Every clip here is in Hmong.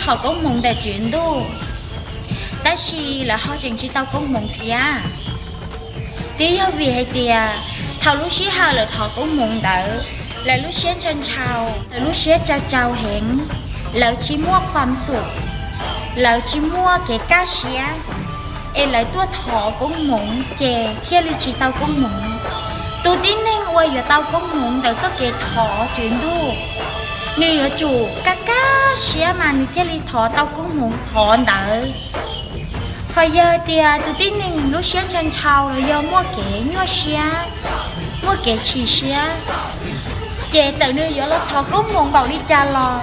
thov koob hmoov ntawm Tswv Ntuj, tab sis lawv ho tseem tsis tau koob hmoov thiab. Twb yog vim hais tias thaum lub sij hawm lawv thov koob hmoov ntawd, lawv lub siab ntshaw ntshaw, lawv lub siab tsawg tsawg heev, lawv tsis muaj khuam xum, lawv tsis muaj kev kaj siab, es lawv tuaj thov koob hmoov ces thiaj li tsis tau koob hmoov. Tus tib neeg uas yuav tau koob hmoov ntawm txoj kev thov Tswv Ntuj, nws yuav tsum kaj kaj siab mas nws thiaj li thov tau koob hmoov thov ntawd. Ho yog tias tus tib neeg lub siab ntshaw ntshaw los yog muaj kev nyuaj siab, muaj kev chim siab, ces txawm nws yuav los thov koob hmoov npaum li cas los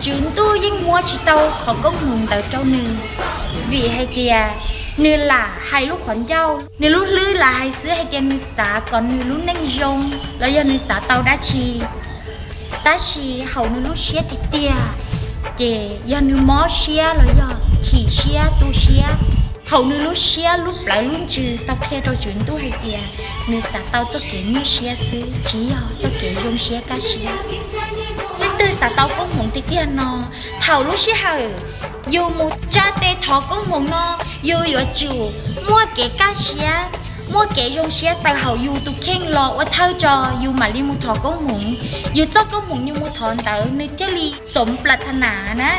Tswv Ntuj yeej muab tsis tau qhov koob hmoov ntawd rau nws. Vim hais tias nws lam hais lub qhov ncauj, nws lub hlwb lam hais xwb hais tias nws xav kom nws lub neej zoo los yog nws xav tau dab tsi, tab sis hauv nws lub siab tiag tiag ces yog nws mob siab los yog chim siab tu siab, hauv nws lub siab lub plawv lub ntsws tau qhia rau Tswv Ntuj hais tias nws xav tau txoj kev nyuaj siab xwb tsis yog txoj kev zoo siab kaj siab. Leej twg xav tau koob hmoov tiag tiag no, thaum lub sij hawm yus mus tsa tes thov koob hmoov no, yus yuav tsum muaj kev kaj siab, muaj kev zoo siab tawm hauv yus tus kheej los ua thawj tso yus mam li mus thov koob hmoov. Yus txoj koob hmoov yus mus thov ntawd nws thiaj li sov plas tha nas na.